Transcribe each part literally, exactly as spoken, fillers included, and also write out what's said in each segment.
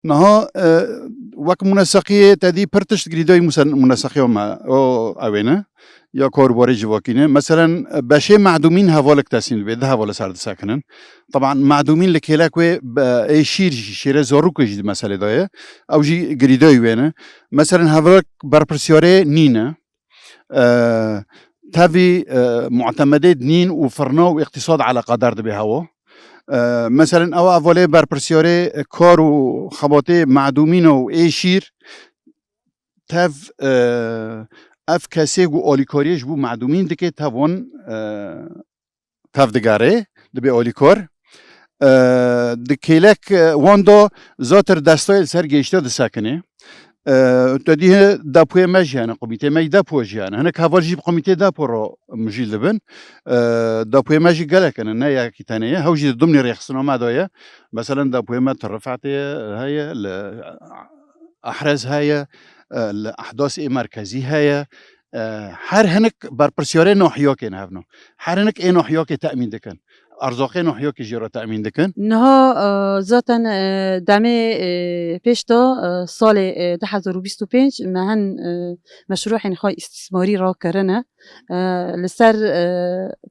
Niha, e, wek muneseqiyê te dî pir tişt girîdayî musen-, muneseqiya me, o, ew ê ne. Ya kar û barê civakî ne. Meselen, e, beşê medûmîn hevalek tesîn dibê, di hevalê ser disekinin. Taban medûmîn li kêlek wê, be-, ê şîr jî, şêrê zarokê jî di meselê de ye. Ew jî girîdayî wê ne. Meselen, hevalek berpirsiyarê nîne. E, tevî, e, mu'temedê dinîn û firna û îqtîsad eleqedar dibe hewa. E, meselen, ew hevalê berpirsiyarê kar û xebatê medûmîn û ê şîr tev, e, ev kesê ku alîkariyê ji bo medûmîn dike, tev wan, e, tev digere, dibe alîkar. E, di kêlek, e, wan de zatir destayê li ser gêşte disekine. E, te dî depoyê me jî hene, komîtê me yî depo jî hene. Hinek heval jî bi komîtê depo re mijîl dibin. E, depoyê me jî gelek hene, ne yekî tenê ye. Hew jî di dimnê rêxistina me de ye. Meselen, depoyê me di Rifetê heye, li Ehrez heye, e, li Ehdasê Merkezî heye. E, her hinek berpirsiyarê nahiyakê ne hevno. Her hinek ê nahiyakê temîn dikin. Erzaqê nahiyakê jî re temîn dikin. Niha, e, zaten, e, demê, e, pêş de, e, salê, e, du hezar û bîst û pênc me hin, e, meşrûhên xwe îstîsmarî rakirine. E, li ser, e,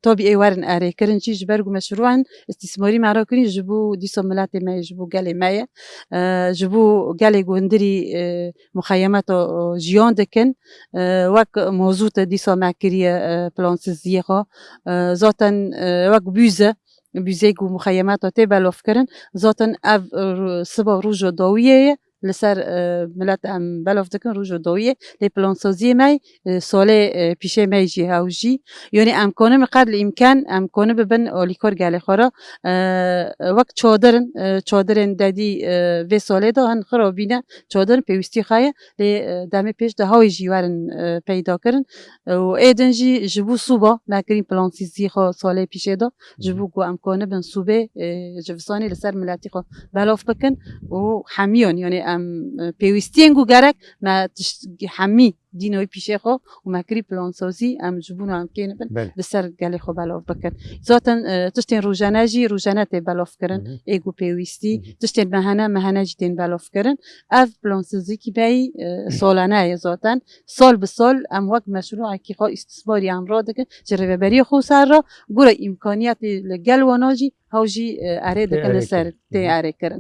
tabî ê werin erêkirin jî ji ber ku meşrûhên îstîsmarî me rakirî ji bo dîsa miletê me ye, ji bo gelê me ye, e, ji bo gelê ku hundirî, e, muxeyemeta, e, jiyan dikin, e, wek mozût dîsa me kiriye, e, plansiziyê xwe, e, zaten, e, wek bûze, bûzeyê ku muxeyemeta tê belavkirin, zaten ev, e, siba roja dawiyê ye, li ser, e, milet em belav dikin roja dawiyê, lê plansaziyê me, e, salê, e, pîşê me jî hew jî. Yanî em kanibin qed li îmkan, em kanibin bin alîkar gelê xwe re, e, wek çadir in, e, çadirên dedî, e, vê salê de hin xirabî ne, çadir in pêwîstî xwe ye, lê, e, demê pêş de hawê jî werin, e, peyda kirin. E, û ê din jî ji bo sûba me kirîn plansîzî xwe salê pîşê de, ji bo ku em kanibin sûbê, e, ji visanî li ser miletî xwe belav bikin û hemiyan, yanî em, e, pêwîstiyên ku gerek me tişt-, hemî dînoyî pîşê xwe û me kirî plansazî, em ji bo em kênibin Belê. li ser gelê xwe belav bikin. Zaten, e, tiştên rojane jî rojane tê belavkirin, Hı hı. ê ku pêwîstî, Hı hı. tiştên mehene, mehene jî tên belavkirin. Ev plansazîkî beyî, e, salane ye zaten. Sal bi sal em wek meşrûekî xwe îstîsmarî em radikin, ji rêveberiya xwe ser re, gura îmkaniyetê li gel wana jî hew jî, e, erê Tê dikin li erê ser, kirin. tê Hı hı. erê kirin.